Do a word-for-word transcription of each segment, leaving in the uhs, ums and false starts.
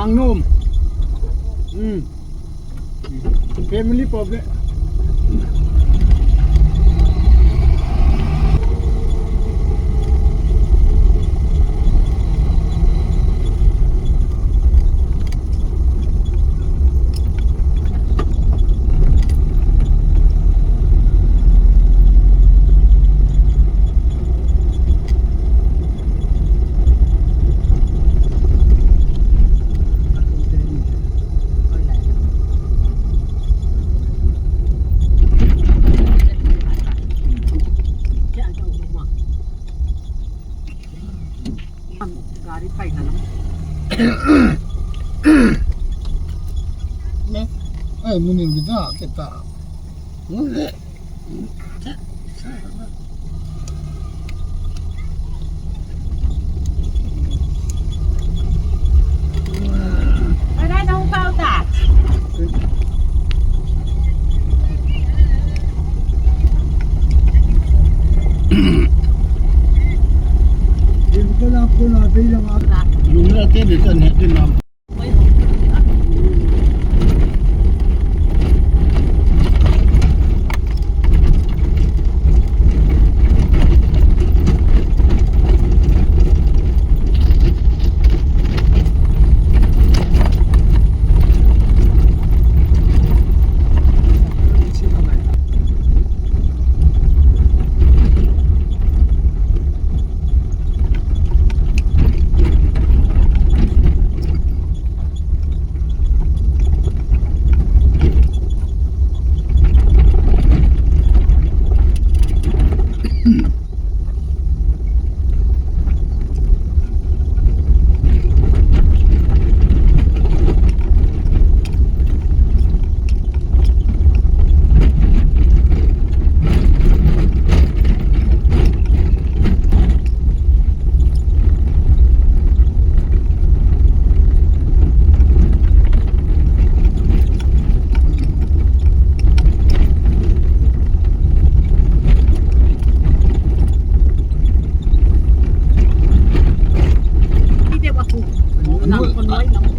Ang nom. Hmm. Family problem. Gari pai na lang. Ne? Ai, muning kita, kita. Muning.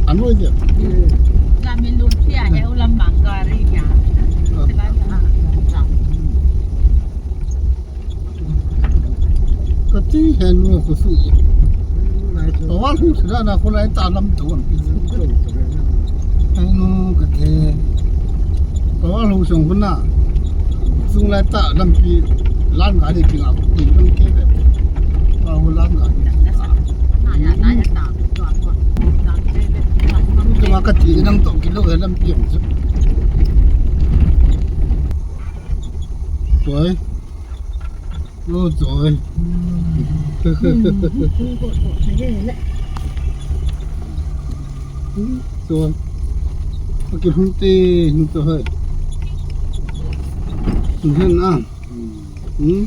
Anoi dia. Kati henu ko su. Pawal hu sida na ko lai ta lam to. Henu kati. Pawal hu song kuna. Sung lai ta lampi lan ga de kinga ko pi lam ke be. Pawal lan ga. Tuma kati nang to kilo he lampi hong su. Toi. Ôi trời. Rồi. Cái hung tê, hung tê hơi. Hung hen à. Ừ.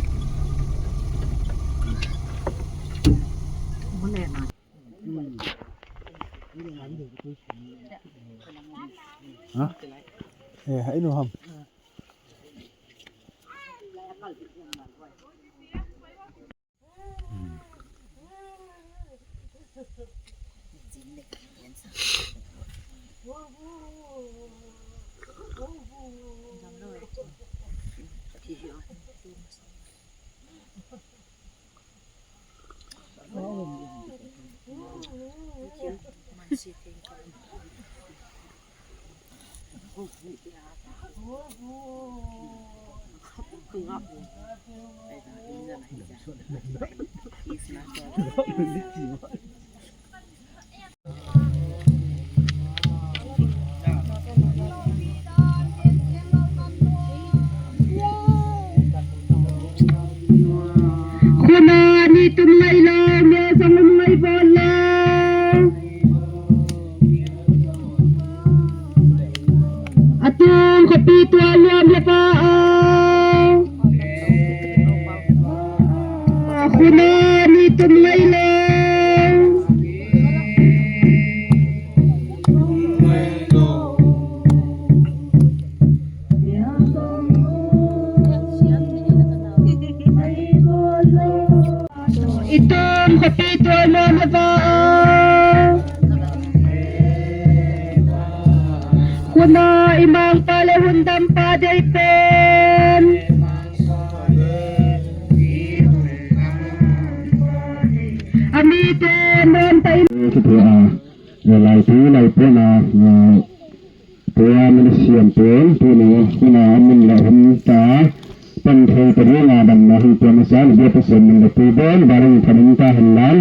Hả? Ê, hãy nụ hầm. Khuna ni tum ngai lo, me jong um ngai bol lo. Atung khopi tua lom le pa o. Khuna ni tum ngai lo. Itum khopi tua lom le pa o. Khuna imang pa le hundam pa dei pen. Ami te non ta in. Lai tu, lai pona, Tua min siam pen, tuni, tuna amun la hun ta, pan thei ta ringa dam na hun tua masa, ni bia ta sem min la tu bon, ba ring thanin ta hin lan.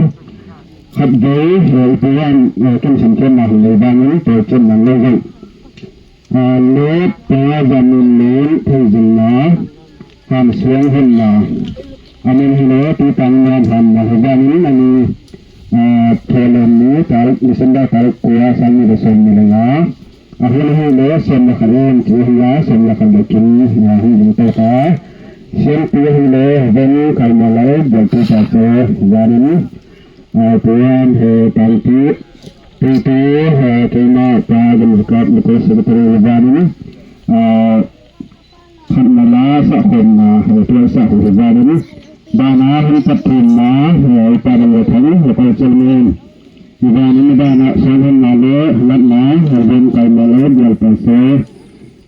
Khat vei, eh, ipu wan, eh, kin sin ken na hun lei ba min, tua chen na lei vei. Ah, le, tua za min len, thei zin na, han suang hin na. Amin hi le, tu tang nan han na, hi ba min, ani, ah, thei len ni, tarik, December tarik kua, sang ni da som ni le nga. Ahile, ahile, sem lakhan em, ti ahile, sem lakhan le kin, ahile, to ka. Sem pi ahile, ven, kalmalai, bel pi sa se, yanin. Ah, tuan, he, tang pi, pi pi, he, keima, pa, gam, kap, luko, secretary, yanin. Ah, khatna la, sa khom na, he, tuan sa hu, yanin. Bana, he, pat thum na, he, pa, gam, thang, he, pa, chairman. Ibanin bana, sanhon na le, lat na, halben kai na le, bial pa se.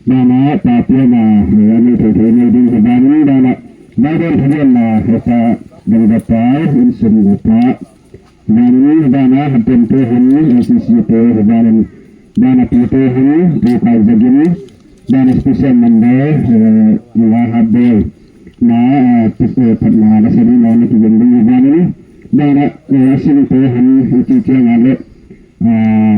Bana, pa pia na, ani thei thei nei ding ibanin bana, Biden thei na, hepa, dang da pa, in sum da pa. Ibanin bana, hatem te hun, A C C te, ibanin bana pi te hun, pi pa jagin, Bana special number, eh, la hat bol. Na, eh, pis, eh, pat na, la sari na, na ki jeng ding ibanin. Bana, eh, asin te han, iti tia nga le. Ah,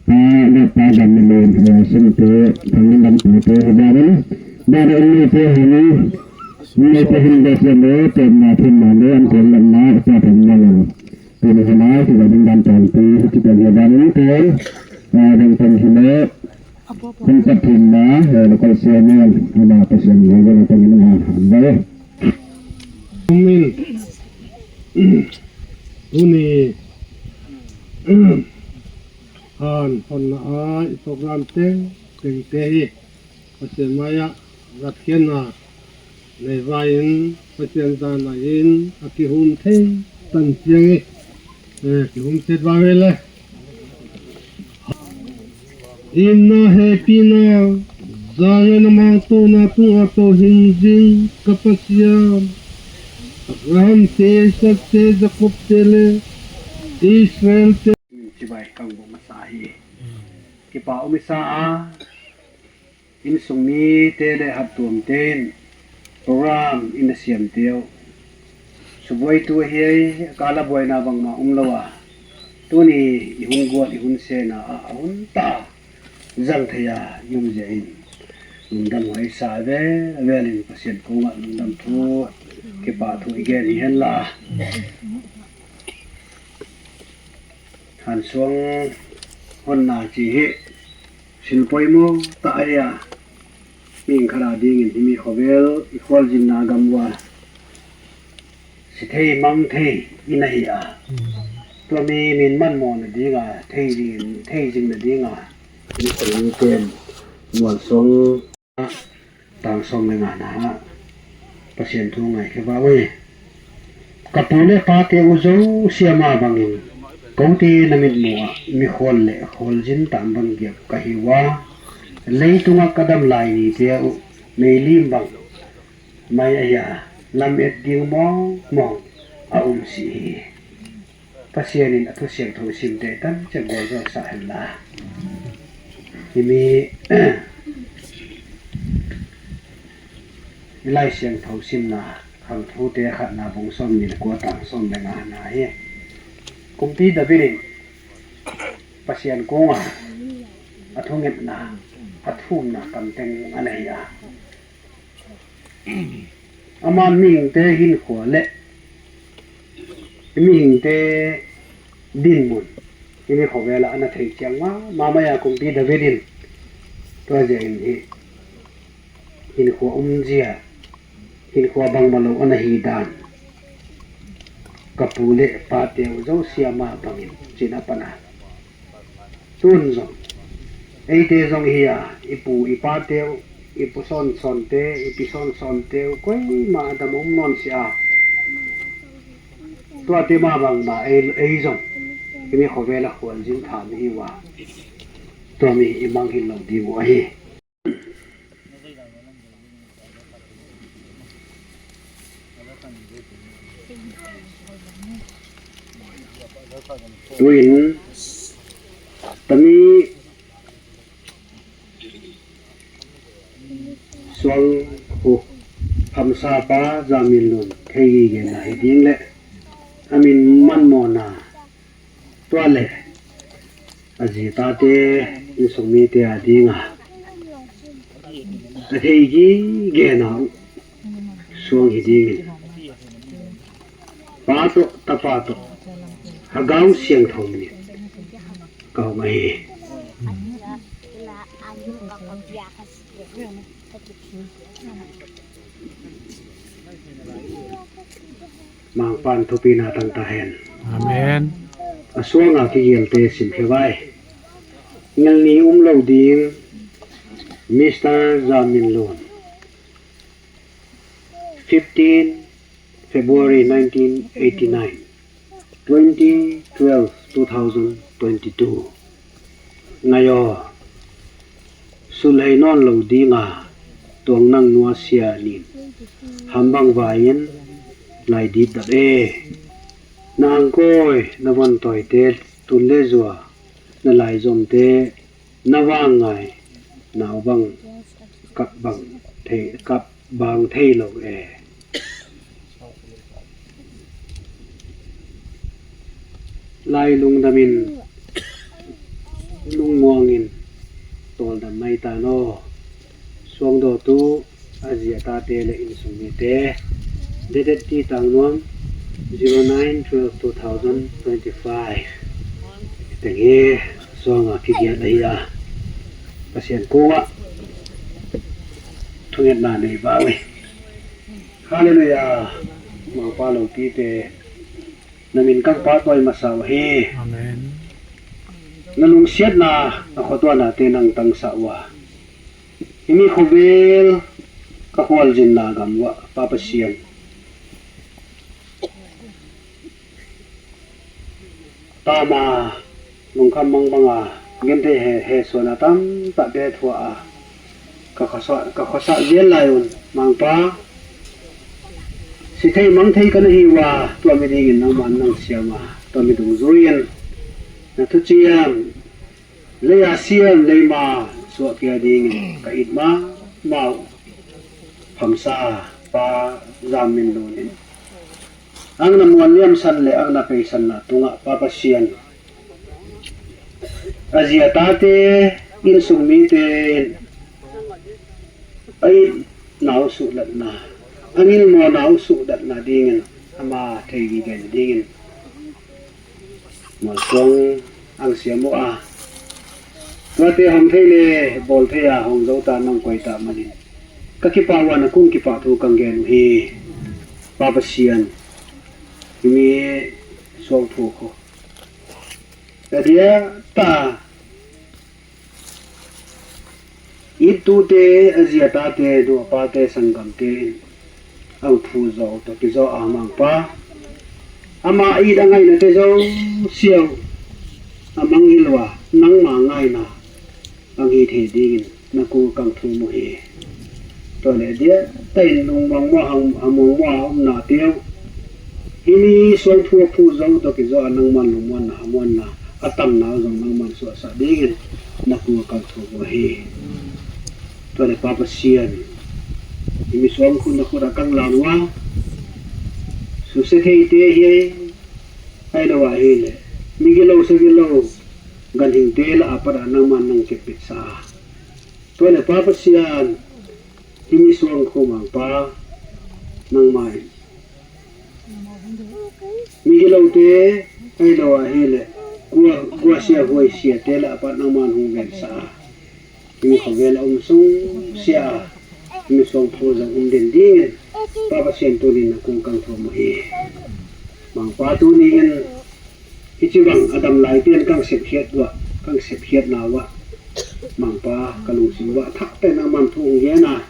pa, le pa gan ni le, eh, asin te, thang ni lam te, te, ibanin. Bana, ini te han, ini te han, le, te, le, te, na, te, na, le, an, te, le, na, te, te, na, le. Tuni hi na, ki ga ding dan tong pi, ki ga ding dan in tong, ah, ding tong hi le, kung ka pin na, eh, local chairman, ana Pasian ni ga ding tong in na, han ba. Amen. Tuni, han, hon na ai, program te, te, te hi. Pathen maiya, vat khen na, nei vaiyin, Pathen jana in, akihum thei tan chiang e, eh, kihum chet vang e le. Inna hepina, Zion a mangtona tunga tou hin jing, ka Pathen, Abraham te, Isaac te, Jacob te le, Israel te. Chibai kang bo masa hi. Kipa um i sa a, insung mite le hattuam ten program in a siam teu. Subuaitu ahi, a kala buaina bangma um lou a. Tuni i hun guat, i hun sena a, a hun ta jal thei a i um jeh in. Lungdam huai sa ve, a vel in Pathen kong a lungdam thu, kipa thu i gen i hen la. Hansuang honna chi hi, sil poimo ta ahi a, mi khat a dingin himi khovel i kholjinna gam uva si thei mang thei in ahi a. Tua mi min manmo na dinga, thei jing, thei jing na dinga, mi khovel ten mual song. Tang som le nga na, Pathen thu ngai khe ba oi. Ka pu le pa te u jouse ama bangin, koute na mitmu a, mi khol le kholjin tam bang giap ka hi ua. Leitunga ka dam lai ni te u, meilim bang, mai ahi a, lam et ding mong mong, a um si hi. Pathen in a thusiam thu sim te tan, chem bol jo sa hen la. Himi, Laisiangthou simna, Khangthute khatna bung somni le ko, tang som le ngana hi. Kumpi David in Pasian konga athungetna, athumna kamteng ana hi a. Aman mihingte hinkho le mihingte dinmun, hini khovela ana thei chiang mama, mama ya Kumpi David in, tua jeh in hi, hinkho umjia, hinkho bangma lou ana hi dan, kapu le pateu jouse ama bangin chin apana. Tun jong, eite jong hi a, ipu ipateu, ipu sonsonte, ipi sonsonte, koima adam um non sia. Tuate ma bangma ei, ei jong, hini khovela kholjin tham ihi uva, tua mi imang hih lou diu ahi. Tuin, tami suang hu, Phamsa pa Jaminlun thei gigena hi ding le, amin manmona, tua le, aji tate, insung mite a dinga, athei gigena suang hi dingin, Pa toh, Tapa toh, Lhagao Siangthou min kahung ahi. Mangpan thupina tang tahen. Amen. Asuanga kigelte simkhe vai. Ngelni umlou ding, Mister Jaminlun. Fifteen February nineteen eighty-nine, twenty twelve, two thousand twenty-two. Ngayo, sulhei non lou dinga, tuang nang nua sia nin, hambang vaiin, lai dip dap e. Na angkoi, na von toite, tun le jua, na lai jom te, na vang ngai, nau bang, kap bang thei, kap bang thei lou e. Lai lungdamin, lungmuangin, toldam mai tan o. Suangdotu, aji atate le insung mite. Date ti tang nuam, zero nine twelve two thousand twenty-five. Teng hi, suanga kigiat ahi a. Pasian konga thungetna nei bawe. Hallelujah. Mangpa loupite, na min kang phat boi masa u hi. Amen. Na lungsiatna, na khotuana te nang tangsah uva, himi khovel ka kholjinna gam uva, Pa Pasian, tama lungkham mang banga, genthei he, hesuana tamtah te thua a, ka khosa, ka khosa zel lai un, Mangpa. Sithei mangthei kana hi uva, tua mi dingin nangman nang siama, tua mi dungjuiin, na thuchiam, leiya siam, leima suah kia dingin, ka it mama u, Phamsa pa Jaminlun in, ang na muan liamsan le ang na peisanna tunga, Pa Pasian, aji atate, insung mite in, a itnau suhlatna, a ngilmonau suhlatna dingin, ama thei gigena dingin, molchong ang siam uva, tuate hom thei le bol thei a hong jou ta, nang koi ta manin, ka kipah uva, na kong kipah thu kang gen u hi, Pa Pasian. Himi suangthu kho, adia ta, itute, aji atate, nu apate, sanggamte in, ang phu jou toh kijo a, Mangpa, ama it a ngaina te jouse u amang hilou a, nangma ngaina ang hithei dingin, na kong kang thum u hi. Tua le dia, tain lungmong mo, hang, hamong mo a umna teu, himi suangthu a phu jou toh kijo a, nangman lungmonna, hamonna, atamna jong nangman suhsah dingin, na kong kang thum u hi. Tua le Pa Pasian, Himi suangkhu nakhuta kanglan uva, suse thei te hi, ahilouva ahile, migilou sagilou, ganhing te lah a pat a nangman nang kepetsah a. Tua le Pa Pathen, himi suangkhu Mangpa, nangman migilou te, ahilouva ahile, gua, guasia huaisia te lah a pat nangman hung vetsah a. Himi khovel a um sungsia, himi suangkhu jong um den dingin, Pa Pathen tunin nakong kangthum u ahi. Mangpa tunin, hiche bang adam lai ten kang sepkhet uva, kang sepkhet nauva, Mangpa kalungsim uva, thah tah in nangman thu hung gen a.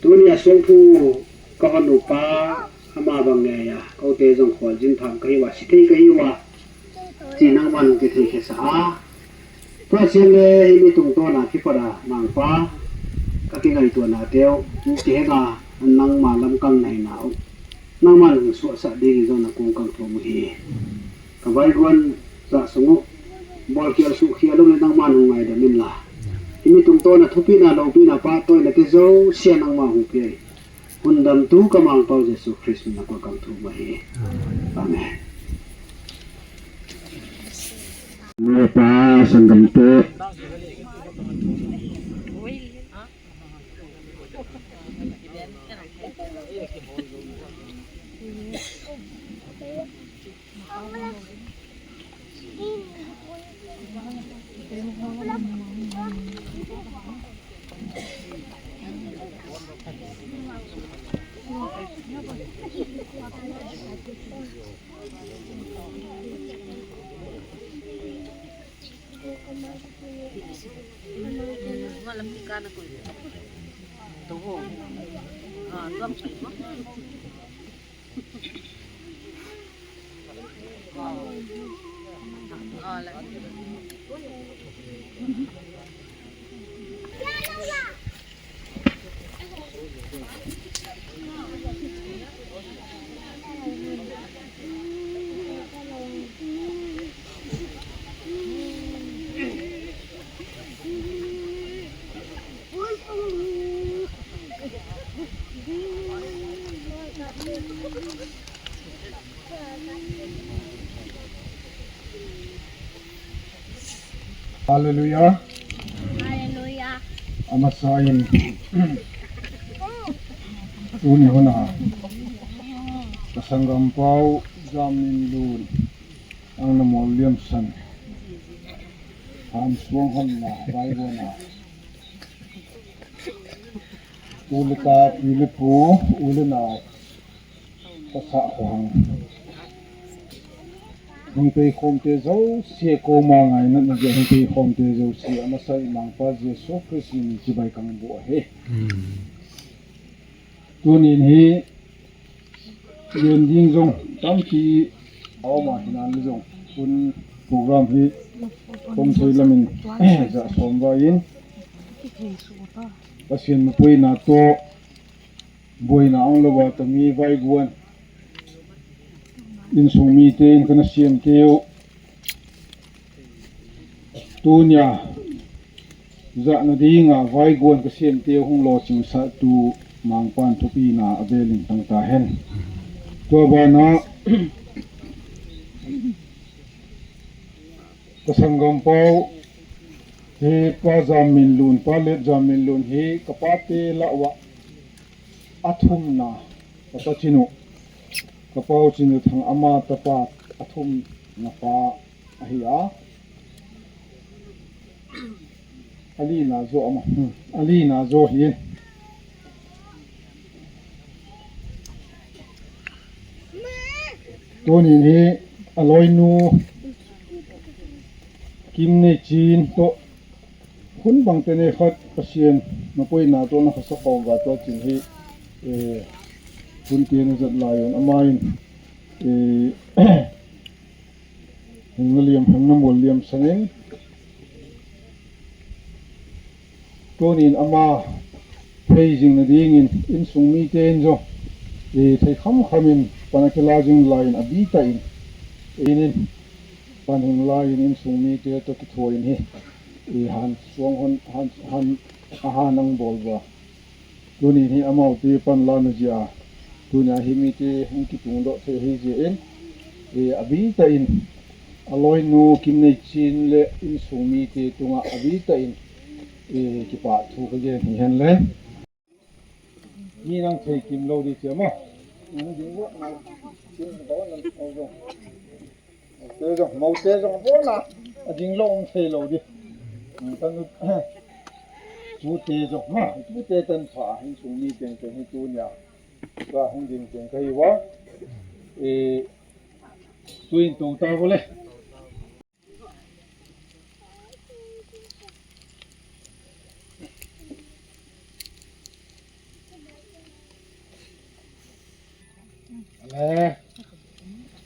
Tunia suangkhu kahon upa, ama bang ngeiya, kote jong kholjin tham kahiuva, sithei kahiuva, ti nangman kithei khesah a. Tua cheng le himi tungtona kipat a, Mangpa, kakingaitona teu, kihenga, nangma lamkang nahinau. Nangman hung suhsah dingin jong nakong kangthum u ahi. Kavaigon jah sung u, bolkhel suhkhel u le nangman hung ngaidam inla. Himi tungtona thupina, loupina, phatthei na te jouse nangman hung peh. Hundamtu ka Mangpau Jesu Christ min a kong kangthum u ahi. Amen. Mangpa sanggam te. Hallelujah. Hallelujah. Amasa in. Tuni huna. Ka sanggam pau Jamminlun. Ang na Molliamson. Ham suang hon na, Bible na. U le nao, pi le pu, u le nao. Ka sa ko hang. Hung tei khom te jouse, ko ma ngai na na je hung tei khom te jouse. Amasa i Mangpa Jesu Christ min chibai kang bu ahi. Hmm. Tunin hi, yen ding jong, tampi, auma hinan jong, kun program hi, kong thei lamin, ja som va in. Pasian mapui na to, Boina ang lou a tami vaiguan. Insung mite in kana siam teu. Tunia, jahna dinga vaiguan ka siam teu hung lo sing sah tu Mangpan thupina avelin tang ta hen. Tua bana, ka sanggam pau, hi Pa Jamminlun, Pa Let Jamminlun hi ka pa te lah uva. Athumna, ka pa Chinu, ka pau Chinuthang ama tapa athumna pa ahi a. Alina jo ama, hmm, alina jo hi. Tunin hi aloinu Kimneichin to Hun bang teni khat Pasian, mapui na to na khasa khom va to chin hi, eh, hun teni jat lai un ama in, eh, hung na liam, hung na mol liam sangin. Tunin ama thei jing na dingin, insung mite in jo, eh, thei kham khamin, pana kila jing lai in, abi ta in, eh, in, pan hung lai in, insung mite to kithuain hi. I han suang hon, han, han, a han ang bol va. Tuni hi amaute panlana jeh a, tunia hi mite hung kitungdoh thei ahi jeh in, eh, abitah in, aloinu Kimneichin le insung mite tunga abitah in, eh, kipah thu kagen hi henle. Mi nang thei kim lou di che ma. Te jong, moute jong, bona, ading lou um thei lou di. Kan tute jong, ma, tute tan pha, insung mi teng teng hi tunia. Ka hung ding teng kahi uva. E, tuin tou ta vo le. Ale,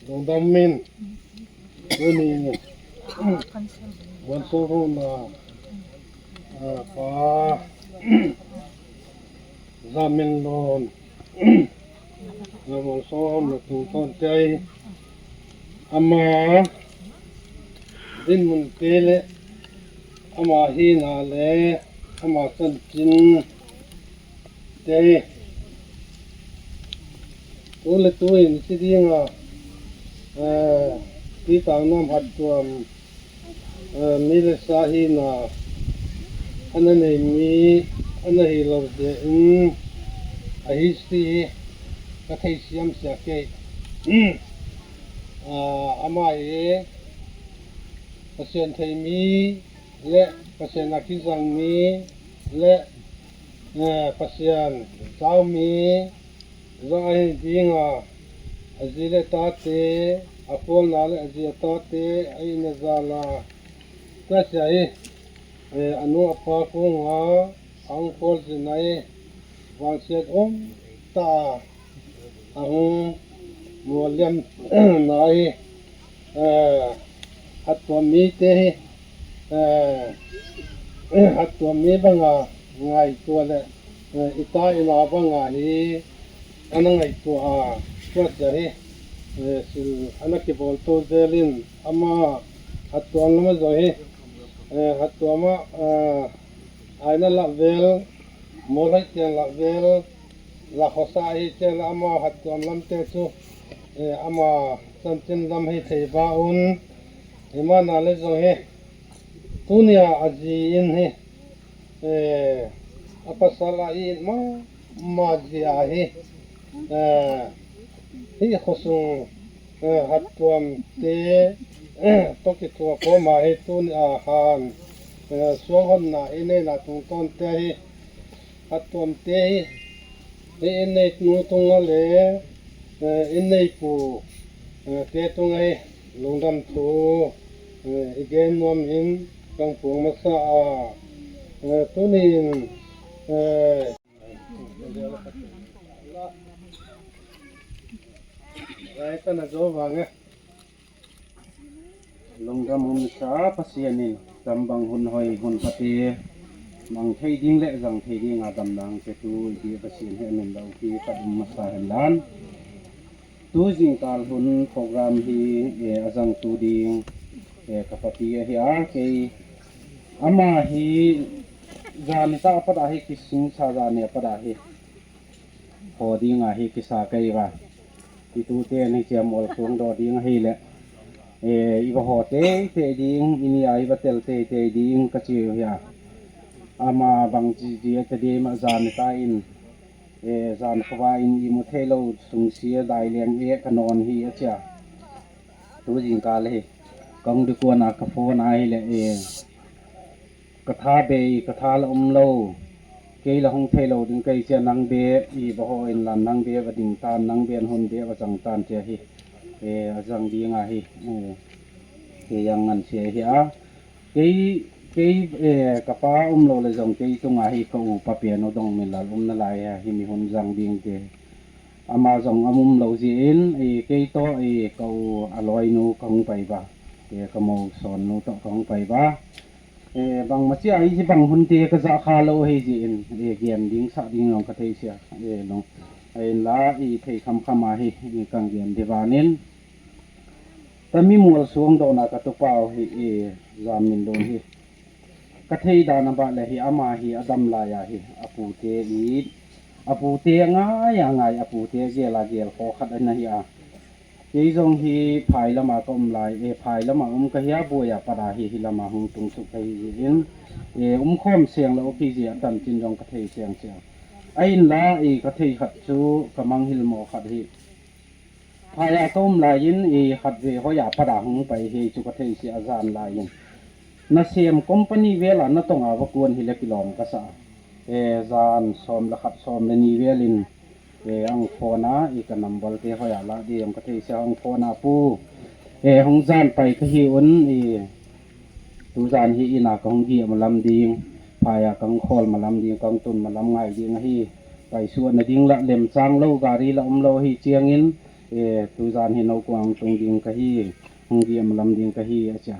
lungdam in, tuni, Bonso Rona, ah, pa, Zaminlon, Bonso Rona tungton te ahi, ama, dinmun te le, ama hina le, ama chanchin te, tu le tu in chi dinga, eh, ti tang nam hat tuam, eh, mi le sa hina, ana nei mi, ana hi lou jeh in, ahi si, ka thei siam sia kei. Ah, ama hi, Pathen thei mi, le Pathen a kijang mi, le, eh, Pathen chau mi, jong ahi dinga, aji le tate, akolna le aji atate, a in a jal a, kasia hi, eh, anu apa konga, ahung kol jin ahi, vangset um ta, ahung, mo liam, na ahi, eh, hattuam mite hi, eh, hattuam mi banga ngaito le, eh, ita ina banga hi, ana ngaito a, tua sia hi, eh, sil ana kibol to jel in, ama hattuam lama jo hi, eh, hattuam a, eh, aina la vel, molai tian la vel, la khosa hi tian la ama hattuam lam te chu, eh, ama chanchin lam hi thei ba un, ima na le jong hi, tunia aji in hi, eh, apasal a in ma, ma ji a hi, eh, hi khosung, eh, hattuam te, eh, toki tua koma hi tunia han, eh, suang honna inei na tungton te hi, hattuam te hi, hi inei nu tunga le, eh, inei pu, eh, te tunga hi, lungdam thu, eh, igen nuam in, kang pung masa a, eh, tunin, eh, lai kana jo vang e. Lungdam um sa Pathen in, tam bang hun hoi hun pha te, mang thei ding le jang thei ding a damna ang che tu, i Pathen hi amin lau ki ka um masa hen lan. Tu jingkal hun program hi, eh, ajang tu ding, eh, ka pati ahi a, kei ama hi, jani ta pada hi, kising sa jani pada hi, ho ding ahi, kisa kei va. I tu te ni chiam ol tung do ding ahi le, eh, i va ho te te ding, i ni a i va tel te te ding ka chi hi a. Ama bang chi chi te ding ma jani ta in, eh, jan khova in imu thei lou sung sia dai leng e ka non hi a chia. Tu jingkal hi, kong di kuan a ka phone a hi le, eh, ka tha bei, ka tha la um lou, kei la hung thei lou ding kei chia nang be, i va ho in lan nang be, va ding tan, nang be an hun be, va chang tan chia hi, eh, a jang ding ahi, eh, kei jang ngan chia hi a. Kei, kei, eh, ka pa um lou le jong kei tunga hi ka upa pen u Dongminlal um nalai a hi mi hun jang ding te. Ama jong a um lou jeh in, eh, kei to, eh, ka u a loinu ka hung pai ba. Eh, ka mou son nu to ka hung pai ba. Eh, bang ma chia i bang hun te ka ja kha lou hi jeh in, eh, gen ding sa ding jong ka thei sia. Eh, long, eh, la i thei kham kham a hi, eh, kang gen di vanin. Tami mual suang dona ka tupau hi, eh, Zaminlon hi. Ka thei dan a ba le hi ama hi a dam lai a hi a pu te i, Apute ngai a ngai, apute gel a gel kho khat ana hi a. Kei jong hi phai lama ka um lai, e, phai lama um ka hi a, buai a pat a hi, hi lama hung tung suk ka hi jeh in, e, um khom seng lou ka hi jeh a, tanchin jong ka thei seng seng. Ahinla, e, ka thei khat chu ka manghil mo khat hi. Phai a ka um lai in, e, khatvei hoi a pat a hung pai hi chu ka thei seh a jan lai in. Nasem company vel a natong a va kon hile kilom ka sa a. E, jan som le khat som le ni vel in, e, ahung phone a, e, ka number te hoi a la ding ka thei seh a ahung phone a pu. E, hung jan pai ka hi un, e, tujan hi in a ka hung geh malam ding, phai a ka hung khol malam ding, ka hung tun malam ngai ding ahi. Paisuhna ding la lemchang lou, gari la um lou ahi cheng in, e, tujan hi nokong tung ding ka hi, hung geh malam ding ka hi, a chi a.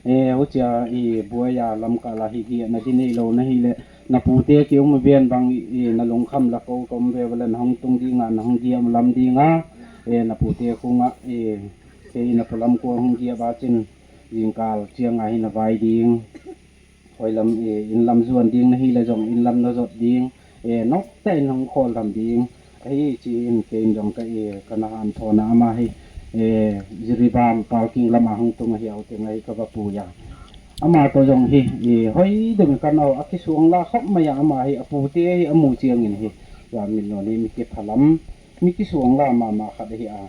E, huchia, e, buai a lamkai la hi gehna ding nei lou na hile, na pute kium ven bang, e, na lungkham la ko, ka um ve vala na hung tung ding a, na hung geh malam ding a, e, na pute khung a, e, kei na polam ko hung geh ba chin, jingkal cheng a hi na vai ding. Hoi lam, e, in lam juan ding na hile jong, in lam na jot ding. E, nokta in hung khol lam ding. Ahi chi in kei in jong ka, e, ka na han thon a ama hi, e, Jiribam parking lama hung tung ahi, aw teng ahi ka va pui a. Ama to jong hi, e, hoi dum ka nau a kisuang la khop mai a ama hi, apute hi amu cheng in hi. Jan min non hi mi kiphalam, mi kisuang la mama khat ahi a.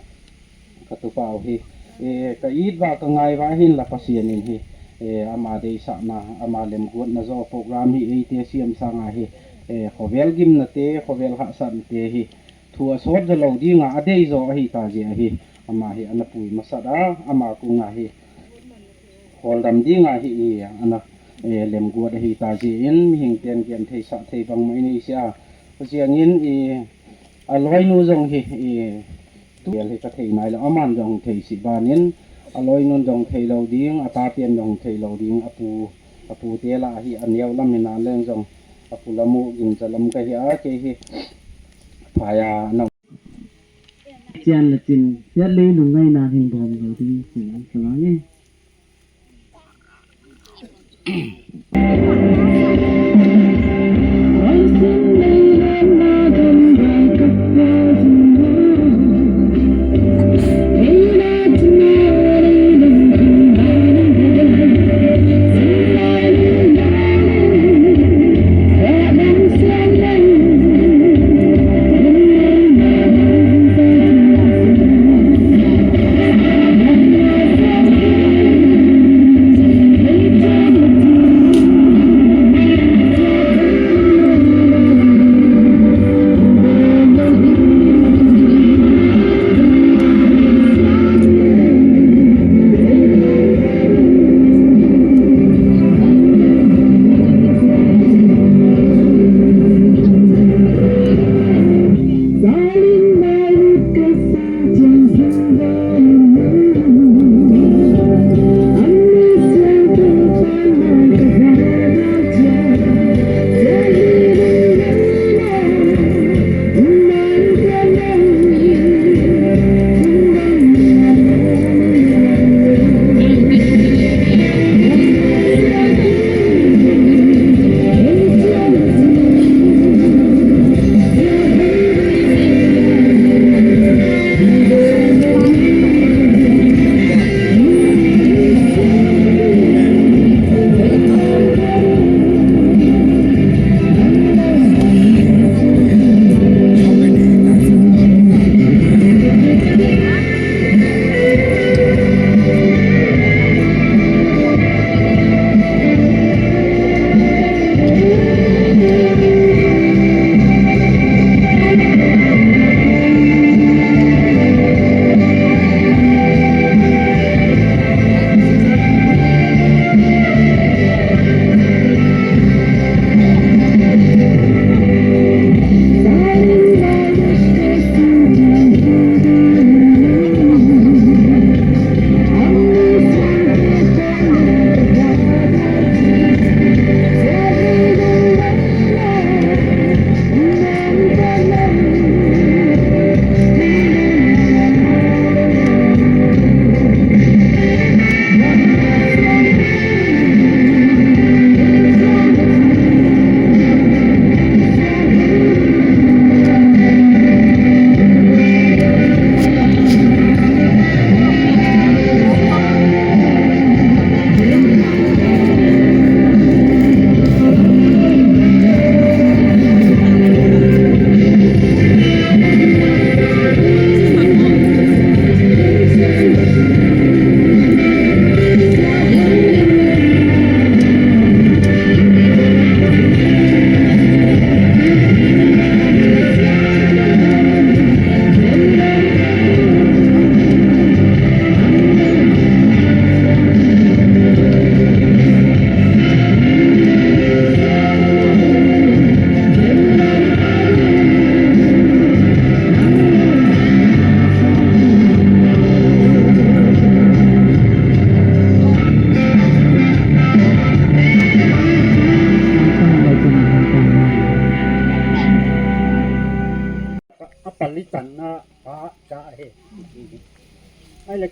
Ka tupa u hi, e, ka it va ka ngai va hin la Pasian in hi, e, ama deisahna, ama lemguatna jo program hi eite siam sang a hi, e, khovel gimna te, khovel hahsatna te hi, thu asot jo lou ding a, adei jo ahi ta jeh ahi, ama hi ana pui masat a, ama kung a hi, kholdam ding a hi, e, ana, e, lemguat ahi ta jeh in, mihing ten gen thei sah thei bang mai nei seh a, Pasian in, e, aloinu jong hi, e, Tu vel hi ka thei nai lou, aman jong thei sih ban in, aloinun jong thei lou ding, ata ten jong thei lou ding, apu, apute la hi aneo lam hi nan leng jong, apu la mu gin ja lam ka hi a, kei hi, phai a, nau. Chian la chin, chiat lei lungngai na hin bom lou ding, chin ang ka lang e.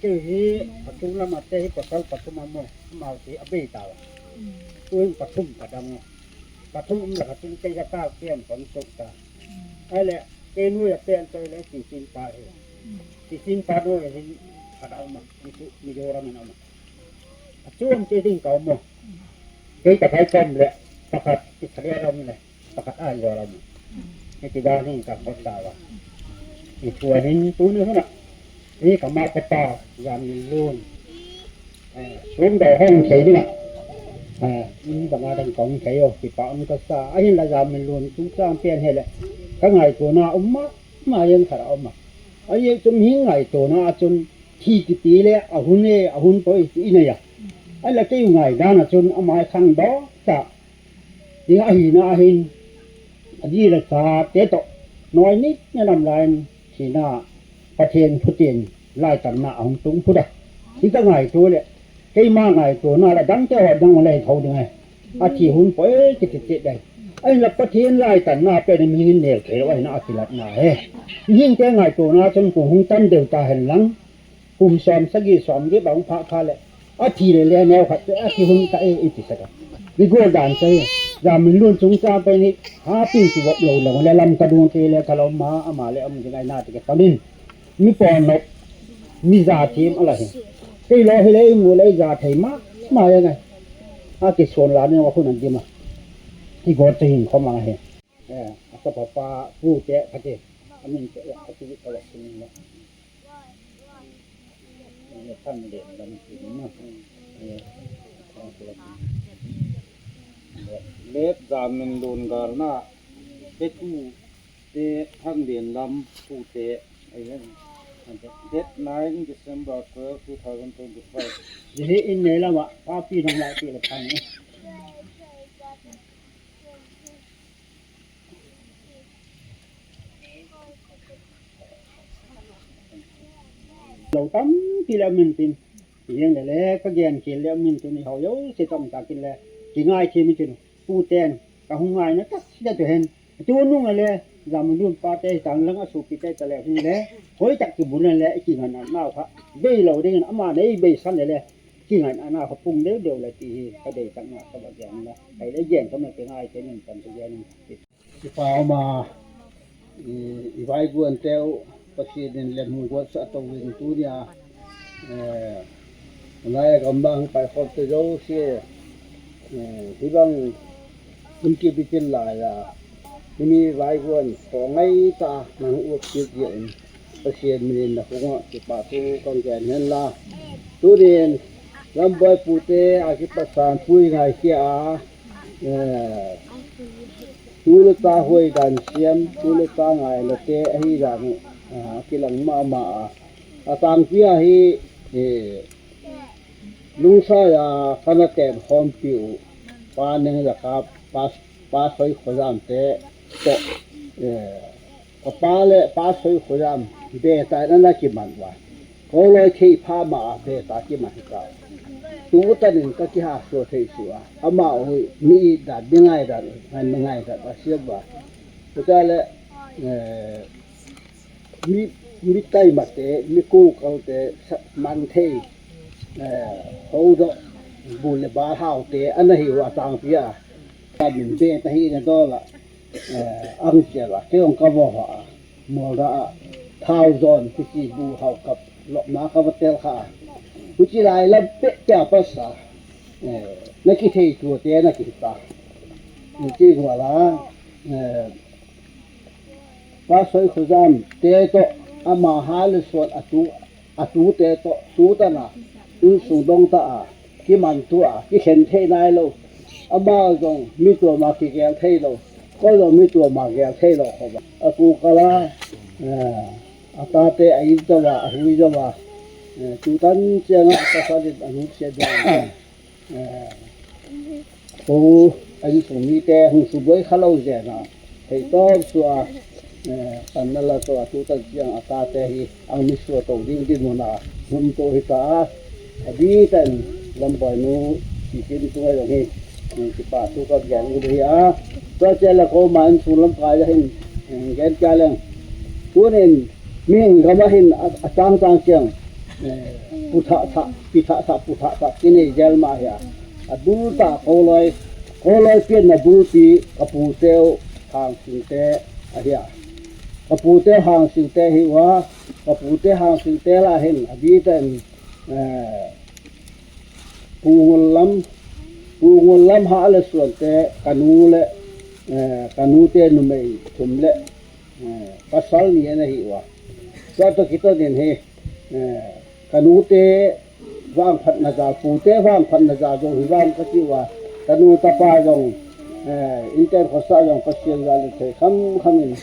Kei hi, pathum lam a te hi pasal pathum a mo, amau hi abei ta. Tuin pathum ka dang. Pathum um la ka tin kei ka ta pian kon tuk ta. Ai le, kei nu ya pian toi le ti tin pa hi. Ti tin pa nu ya hin ka dang ma, ni tu, ni do ram na ma. A chuan te ding ka mo. Kei ka kai kam le, pakhat, ti ka le ram le. Pakhat a yo lam. Hiti dan hi ka kot ta va. Hi thua hin tuni huna. Hi ka ma ka pa Zaminlun. Eh, sum da hong thei ding a. Eh, in ba nga dang kong thei o, kipa um ka sa. A hin la Zaminlun, tu chang pian he le. Ka ngaituana um ma, ma yang kha ra um ma. A ye chun hi ngaituana a chun thi kiti le, a hun e, a hun poi ti ina ya. A la kei ngaidan a chun ama khang do ta. Hi ahina ahin, a ji le cha te toh, noi ni na lam lai in, hina, Pathen phutin, lai tanna a hung tung phu da. Hi ka ngaito le, keima ngaitona le, dang te ho dang le tho ding ai. A thi hun poi kiti ti dai. Ai la Pathen lai tanna pe ni mi hin nel thei lo ai na a kilat na he. Hing te ngaitona chun kong hung tan deu ta hen lang. Kum som sagi som gi bang pha pha le. A thi le le neu khat te a thi hun ka e i ti sa ka. Mi gol dan sa hi. Zaminlun chung chang pe ni ha pin chu bop lo le le lam ka dung te le ka lo ma ama le am ding ai na ti ka ta min. Mi pon no. Mi za thim ala hi. Kei lo hi le i mu le i za thei ma ma ya ngai. A ki son la ni wa khun an di ma. Ki go te hin kho ma he. Eh, a sa pa pa pu te kha te. A min te a ti ka wa ni ma. Let Zaminlun galna, Tetu te Thanglenlam pute, date nine December twelve, two thousand twenty-five. Hi in ne lama, papi nang lai ti le thang. Lo tam ti le min tin. Hiang le le ka gen kin le min tin ho yo se tam ta kin le. Ki ngai ki mi tin. Pu ten ka hung ngai na tak le to hen. Tu nung le Zaminlun pa te tang lang a su pi te ta le hin le. Hoi tak ki bun le ki ngan na nau kha. Bei lo ding ama nei bei san le le. Ki ngan na nau kha pung deu deu le ti hi ka dei tak na ka ba gen na. Kai le gen ka ma ki ngai te min tam te gen. Kipa uma, i, i vaiguan teu, Pathen in lem hung guat sa to win tu nia, eh, lai gam bang pai khop te jo si, eh, hi bang, in ki bitin lai a, hi mi vaiguan, ko ngai ta, nang uap kit ya in, Pathen min in na hung a, kipa tu kong gen hen la. Tu nin, lam boi pu te, a kipa san pui ngai kia a, Eh, tu le ta hoi dan siam, tu le ta ngai le te ahi dan, ah, kilang ma ma a. A tang pia hi, eh, lungsa ya kana ten hom piu, pa neng la ka pa, pa soi khojam te, to, eh, Ka pa le pa soi khojam, be ta na na kiman uva. Ko loi thei pha ma a be ta kiman hi ka. Tu ta nin ka kiha so thei su a. Ama oi mi i da bi ngai da, ngai mi ngai da, da sia ba. Ko ta le, eh, mi, mi tai ma te, mi ku kau te, sa, man thei, eh, ho do, bu le ba hau te, ana hi uva tang pia. Ka min be ta hi na do la. Eh, ang che la, ke ong ka vo ha, mo da a, thao zon, ki ki bu hao kap, lo ma ka va tel kha. Ku chi lai la pe kya pa sa, eh, na ki thei tu te na ki ta. Ni chi vo la, eh, pa soi khojam, te to, ama ha le suan a tu, A tu te to, tu ta na, insung dong ta a, kiman tu a, kikhen thei nai lo. Ama zong mi tua ma kigel thei lo. Ko zong mi tua ma gel thei lo ko ba. A ku kala, eh, a ta te a in ta wa, a hui ta wa. Eh, tu tan chiang a, a ta sa dit a nu sia dong. Eh, ko, a insung mi te, hung su boi kha lo zen a. Thei tawm sua, eh, kan na la to a tu tan chiang a ta te hi, ang mi sua to ding ding mo na, hum to hi ta a. A bi tan, lam boi nu, si kin tu ngai lo hi, eh, si pa tu ka gen u hi a. Tua che la ko man su lam ka ya hin, eh, gen ka leng. Tu nen, mi hing gama hin, a, a chang chang chiang. eh, puthah thah, pithah thah, puthah thah, kinei jel ma hi a. Abul tah Koloi, Koloi pian na bul pi, ka pu teu Hangsing te ahi a. Ka pu teu Hangsing te hi ua, ka pu teu Hangsing te la hin, abi ten, eh, Pu Ngol Lam, Pu Ngol Lam ha le suan te, ka nu le, eh, ka nu te numei thum le, eh, pasal ni ana hi ua. Tua to kito din hi, eh, ka nu te vangphatna jal, pu te vangphatna jal jong hi vang ka ti ua. Ka nu tapa jong, eh, inter khosa jong Pathen jal le thei kham kham in,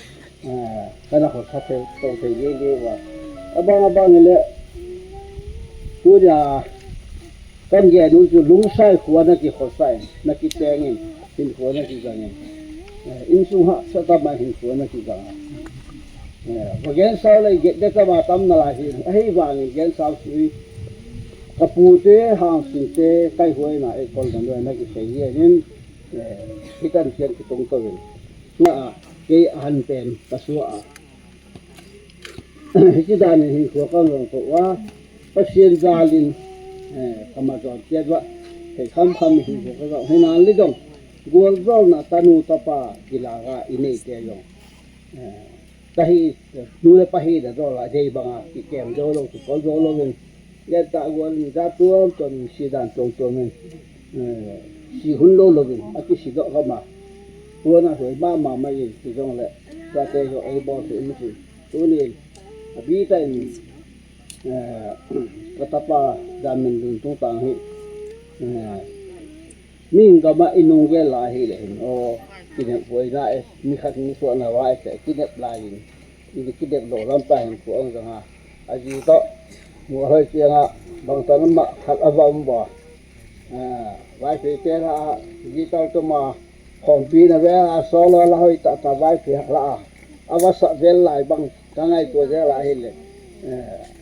eh, kana khosa thei, to thei le le ua. Abang abang le, tunia, kan gen u chu Lungsai khua na kikhosa in, na kicheng in, hinkho na kijang in. Eh, insung hahsa tama hinkho na kijang a. Eh, va gen sao le get de tama tam na lai hi, ahi vangin gen sao sui. Ka pu te, Hangsing te, kai huai na, eh, kol na, na kisei hi, eh, hitan sian kitung to in. Na, kei ahan pen, ka sua a. Hichi dan in hinkho ka jong ko ua, Pathen jal in, eh, ka ma jong kiat ua, thei kham kham in hinkho ka jong, hi nan le jong, gual jol na tanu tapa kilaga i nei te jong. Eh, ka hi, nu le pa hi da jol a, dei banga, kikem jol lo, kikol jol lo in, Gen ta gual in ja tuam tuam in, si dan tuam tuam in, eh, si hun lo lo in, a kisi doh kama. Puan a hoi mama mai in, ti jong le, ja te jo ei bol si in si. Tunin, a bi ta in, eh, ka tapa Jamin Lun tung tang hi, eh, Min gama i nung gel lai hi le hin, o, kinep huai na e, mi khat ni suah na vai se, kinep lai in, i kinep lo lam ta hin pu ang jang a. A ji to, mu hoi chiang a, bang ta nama khat a va um ba. A, vai se te la, ji tal to ma, khom pi na ve a, so lo la hoi ta ta vai se la a. A va sa vel lai bang, ka ngai to vel lai hi le. Eh,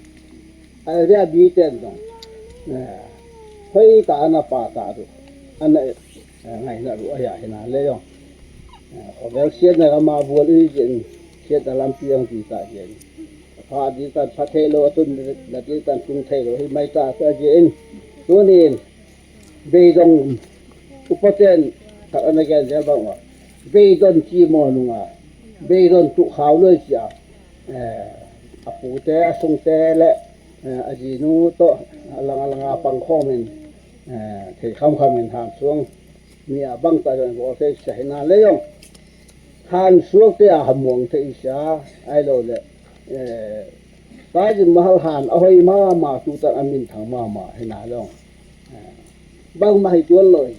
A ria bi ten jong, eh, hoi ta ana pa ta ru, ana, eh, ngai na ru a ya hina le jong. Eh, khovel siat na gama bual i jin, siat na lampi ang ti ta jin. Pha di tan pha thei lo, atun na di tan tung thei lo, hi mai ta ta jin. Tunin, Beidong upaten khat ana gen jel bang uva. Beidon chi mo nunga. Beidon tu khau loi chia. Eh, apute, asungte le, eh, ajinu to, alang alanga pang khomin, eh, thei kham khamin Hansuang mi abang ta jong bol thei sa hina le jong. Hansuang te a hamuang thei sa, ai lo le, eh, Taj Mahal han ahoi mama, tutan amin thang mama, hina long. Eh, bangma hi tuan loi.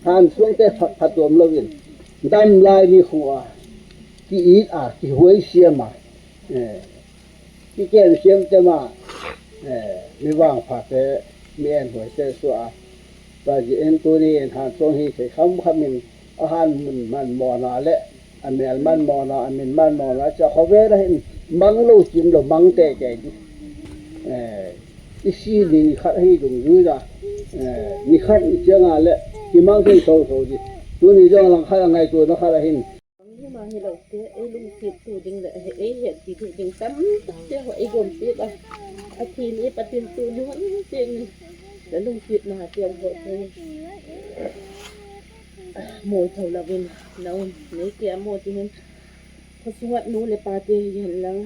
Hansuang te phat, phat tuam loin. Dam lai ni khu a. Ki it a, ki huai siam a. Eh, ki ken siam te ma. Eh, mi vangpha te, mi en huai te su a. Taji en tuni en Hansuang hi thei kham khamin. Ahan mun man mona le, amel man mona, amin man mona, cha khovel a hin mang lo chim lo mang te te di. Eh, i si ni ni khat hi dungjui na, eh, ni khat i chiang a le, i mang thei so so di. Tuni jong lang khat a ngaito na khat a hin. Bang ni ma hi lo te, ei lungsit tu ding le, ei het ti tu ding tam te ho ei gom ti ba. A thi ni pa tin tu ni ho te ni. Le lungsit na te ho te. Mol thou lovin, na um, nei ke a mo ti hin. Khasunga nu le pa te hi hen lang.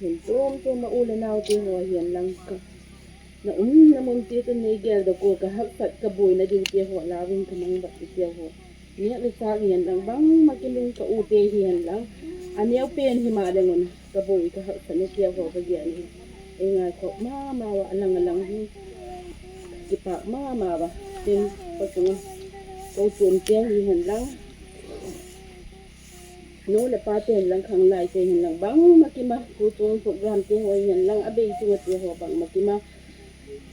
Hin tum tum a u le nau te ho hi hen lang ka. Na um na mun te tu nei gel do ko ka haksat ka boina diu te ho lavin ka mang bat ti te ho. Nia le sa hi hen lang bangma ki lung ka u te hi hen lang. A neo pen hi ma le ngun. Ka boi ka haksatna tia ho ka gen hi. Ei ngai khop mama uva alang alang hi. Kipak mama uva. Tin pasunga. Ko chom tia hi hen lang. Nu le pa te hen lang khanglai te hen lang. Bangma kima ko chom program te ho hi hen lang. A bei chunga te ho bangma kima.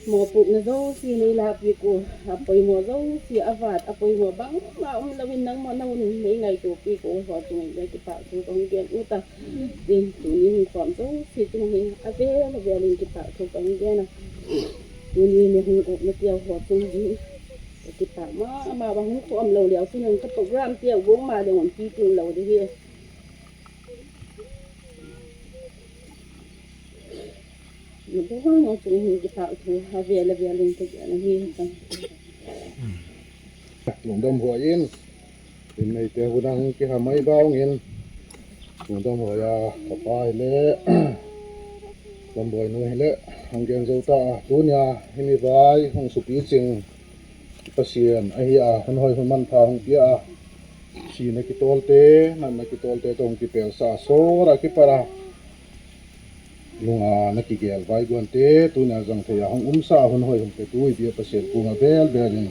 Mopohna jouse nei lahpeh u, apoimo jouse avat, apoimo bangma um louvin nangma nahin nei ngaito peh u, ho chunga kipa thu kahung gen u ta. Tin, tuni hung khom jouse chunga hin avel avel in kipa thu kahung gen a. Tuni nei hung um na tia ho chunga hin kipa mama, hung khom lou leh chun ka program tia gong ma le hung pi tin lou ding hi. Buhang a chu hin kitha thu ha vel a vel in ka ja na hi ka. Lungdam hoi in. Tin nei te hu dang kiha mai bang in. Lungdam hoi a ka pa hi le. Lamboi nu hi le. Hang gen zo ta a. Tunia hi mi vai hung supi ching. Pasian ahi a, hun hoi hun manpha hung pia a. Sina kitolte, natna kitolte toh hung kipelsa, sora kipara. Lunga na kigel vaiguan te, tunia jang thei a hung umsa, hun hoi hung petu ipi a Pasian kunga bel bel in.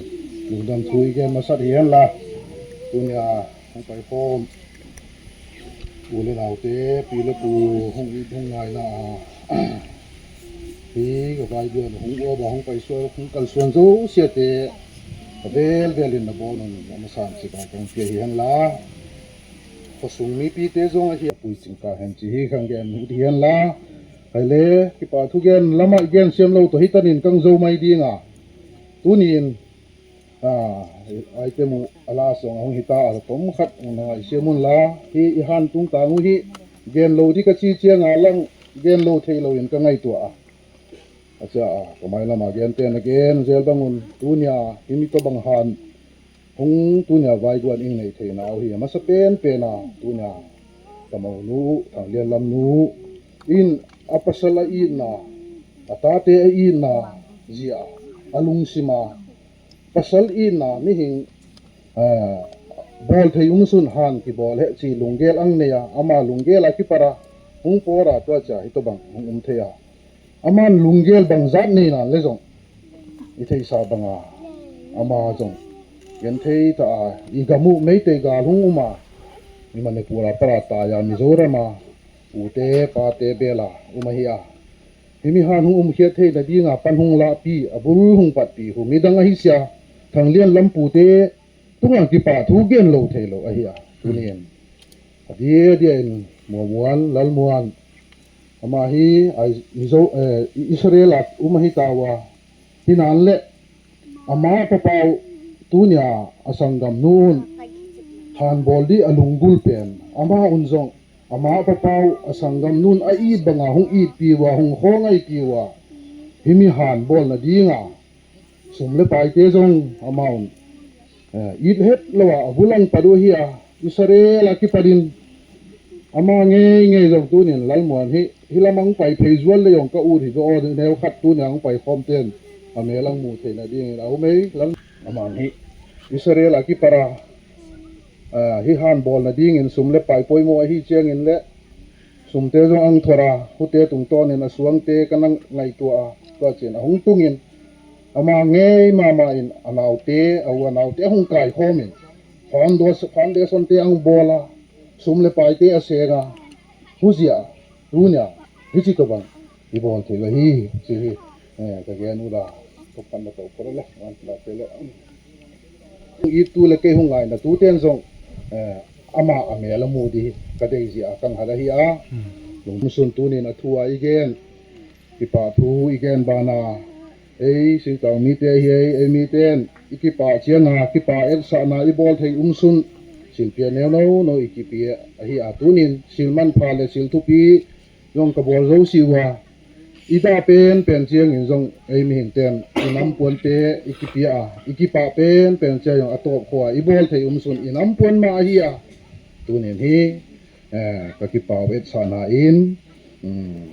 Lungdam thu i gen masat hi hen la. Tunia hung pai khom. U le nau te, pi le pu, hung i hung ngai na a. Hi ka vaiguan hung o ba hung pai suan, hung kal suan zo sia te. Ka vel vel in na bon un, na masan si ka kong pia hi hen la. Khosung mipi te zong ahi a pui ching ka hen chi hi khang gen hi hen la. Hai le, kipa thu gen lama i gen siam lo to hi tanin kang zo mai ding a. Tunin, a, ai te mu ala song a hung hi ta a tom khat hung na ngai siam un la. Hi i han tung ta ngu hi gen lo di ka chi chiang a lang gen lo thei lo in ka ngai tua a. A cha a, ka mai lama gen te na gen zel bang un tunia hi mi to bang han. Hung tunia vaiguan ing nei theina au hi, a masa pen pen a tunia ka mau nu, Thang Lian Lam nu, in a pasal a itna, a tate a itna, zia, a lungsima, pasal itna, mihing, eh, bol thei um sun han kibol he chi lunggel ang nei a, ama lunggel a kipara, hung pora tua cha, hi to bang, hung um thei a. Aman lunggel bang zat nei nan le zong. I theisa banga. Ama zong. Gen thei ta a. I gamu Meitei gal hung uma. I Manipur a para ta ya Mizoram a. Ute, pate bela. Uma hi a. Hi mi han hung um khiat thei na dinga pan hung la pi. A bul hung pat pi. Hu mi dang ahi sia. Thang Lian Lam pute. Tunga kipa thu gen lo thei lo ahi a. Tunin. A dia dia in Muamuan, Lalmuan. Ama hi, ai, Mizo, eh, Israel a um ahi ta ua. Hi nan le, ama papau tunia a sanggam nun. Han bol di a lunggul pen. Ama un zong, ama papau a sanggam nun a it banga hung it pi ua, hung khong ai pi ua. Hi mi han bol na dinga. Sum le pai te zong amount. Eh, it het lo a, a bulang padu hi a, Israel a kipadin. Ama ngei ngei zong tunin Lalmuan hi, hi lamang pai phei zual le zong ka ut hi zo o neu khat tunia ang pai khom ten. A me lang mu thei na ding in a um ei, lang amang hi. Israel a kipara, ah, hi han bol na ding in sum le pai poimo ahi chiang in le, Sumte zong ang thora, hute tungtawnin a suangte ka nang ngaitua a, tua chin a hung tungin, ama ngei mama in a naute, a u a naute a hung kaikhawmin, foundation, foundation te ang bawla, sum le paite a senga, huzia, tunia, hichi tobang, i bawl thei la hi, chi hi, eh, ka gen ula, thuphan na to kora le, wan la te le. Itu le kei hung ngaina tuten zong, eh, ama a mel a mu di ka dei zia kang hal ahi a. Hmm. Lungsun tunin a thu a i gen. Kipa thu i gen bana. Ei, singtang mite hi ei, ei miten. I kipa chianga, kipa etsahna i bawl thei um sun. Silpia neu no, no i kipia ahi a tunin. Silman pha le sil thupi. Zong ka bawl zo si ua. I dah pen pen chiangin zong ei mihing ten i nampuan te i kipia a, i kipah pen pen chiang zong a tawp khua i bawl thei um sun i nampuan mah ahi a. Tunin hi, eh, ka kipau etsahna in, um,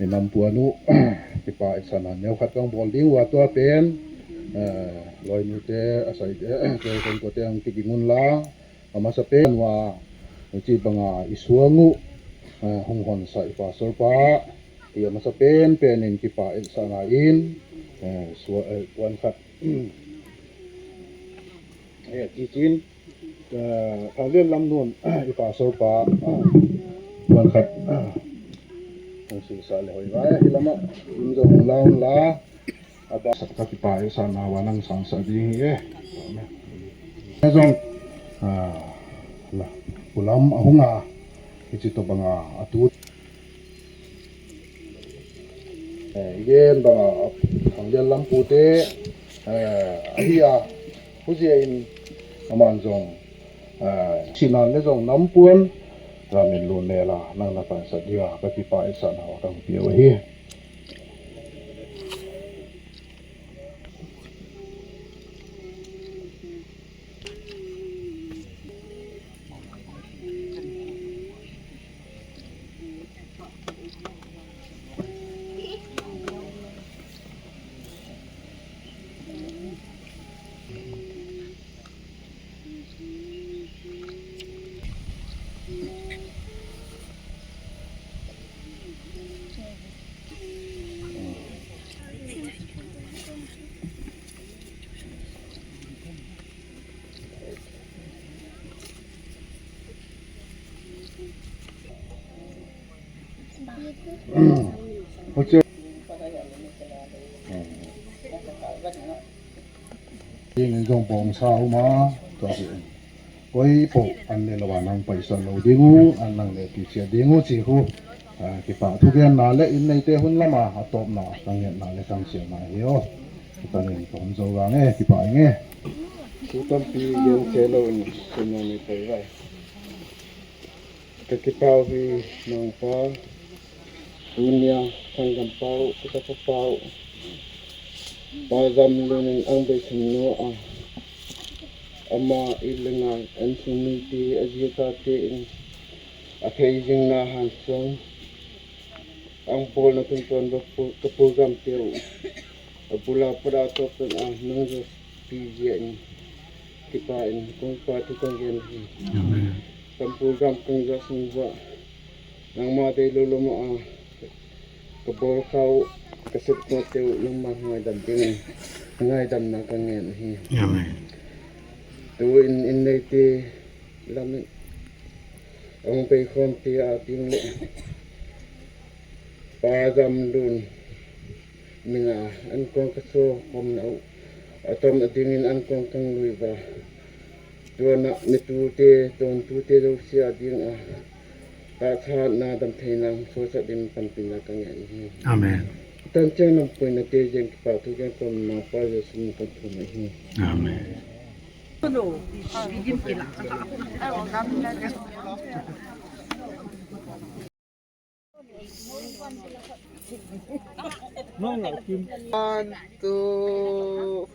i nampuan uh, kipa etsahna neu khat kang bawl ding ua tua pen, eh, loinu te, a sai te, eh, te, te, te, te, ang kiging un la. A masa pen ua, chi banga i suang uh, eh, hung hon sa i pastor pa, i a masa pen pen in kipa etsahna in, eh, sua, eh, puan khat, eh, chi chin, eh, Thang Lian Lam nun, i pastor pa, eh, puan khat, eh, hung sing sa le hoi vai, hi lama, in zo hung la, hung la, A ba sa ka kipa etsahna ua nang sang sa ding hi e. Amen. Zong, ah, la, u lam a hung a, hichi tobanga a tu. Eh, i gen banga, a, Thang Lian Lam pute, eh, ahi a, huzia in, aman zong, eh, sinan le zong nampuan, ramin lu mela, nang na kan sa dia, ka kipa etsahna ua kang piu ahi. Ing in jong bong sa uma, tua si. Koi po an le lou a nang paisa lou ding u, an nang le kichia ding u chi khu. Ah, kipa thugenna le in neite hun lama, atopna, kangetna le kangsiatna hi o. Kita nin ka hung jou vang e, kipa ing e. Thu tampi gen che lou in, sum nang ni pai vai. Ka kipah uve nangpa, tunia, sanggam pau, ka kipah pau. Pa Jamlun in ang beisei nu a, ama in le ngai, insung mite, aji atate in, athei jing na han sung. Ang bolna tun tun ba pu-, ka program teu. Abula pada to kan a nang jo pi jia in. Kipa in kong pa tu kong gen hi. Amen. Kan program kong jo sung ba. Nangma dei lou lou ma a. Ka bol khau ka sep ko teu nangma ngaidam ding. Ngaidam na ka ngen hi. Amen. Tu in in neite lam in. Ang pei khom te a ting le. Pa Jamlun. Mina, an kong ka so, kom na u. Atom ading in an kong kang lui ba. Tua na, mi tu te, ton tu te, do si ading a. Ta tha na dam thei nang, so sa ding pan pin na kang ya hi. Amen. Tan chen nam pui na te, jeng kipa tu, jeng kom na pa, Jesu min kan tu na hi. Amen. One, two.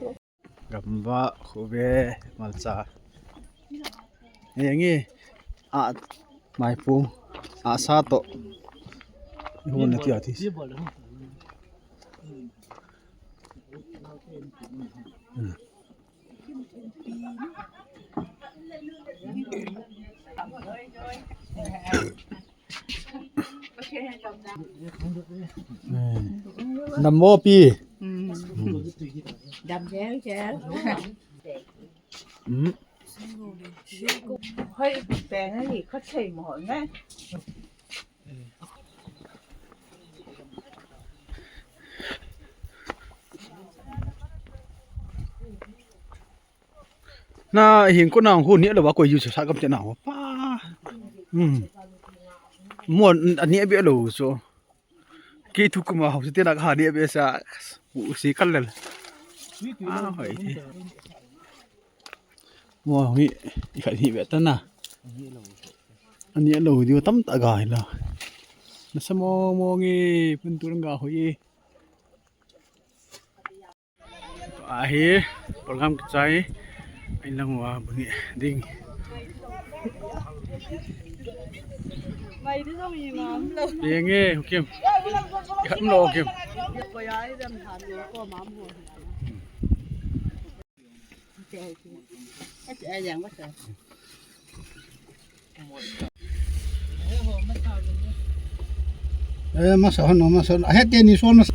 Gamba, khube, malcha. Yengi, a, maipung, a, sa to. Hon na tia tis. Hmm. Namo pi. Dam jel jel. Hoi, peng ni khat sei mo ne. Na hing ko na ho ni lo ba ko yu sa kam te na ho pa. Hmm. Mo ani be lo so. Ki thu kuma ho te na ha ni be sa. U si kal le. Ah, hoi. Mo hi i kha ni be ta na. Ani lo di tam ta ga hi la. Na sa mo mo ngi pun tu ga ho i. Ahi, program kichai, in lang wa bungi ding. Yenge, Hukim. Ikham lo, Hukim. Eh, masa hon, masa hon. Ahe te ni son masa.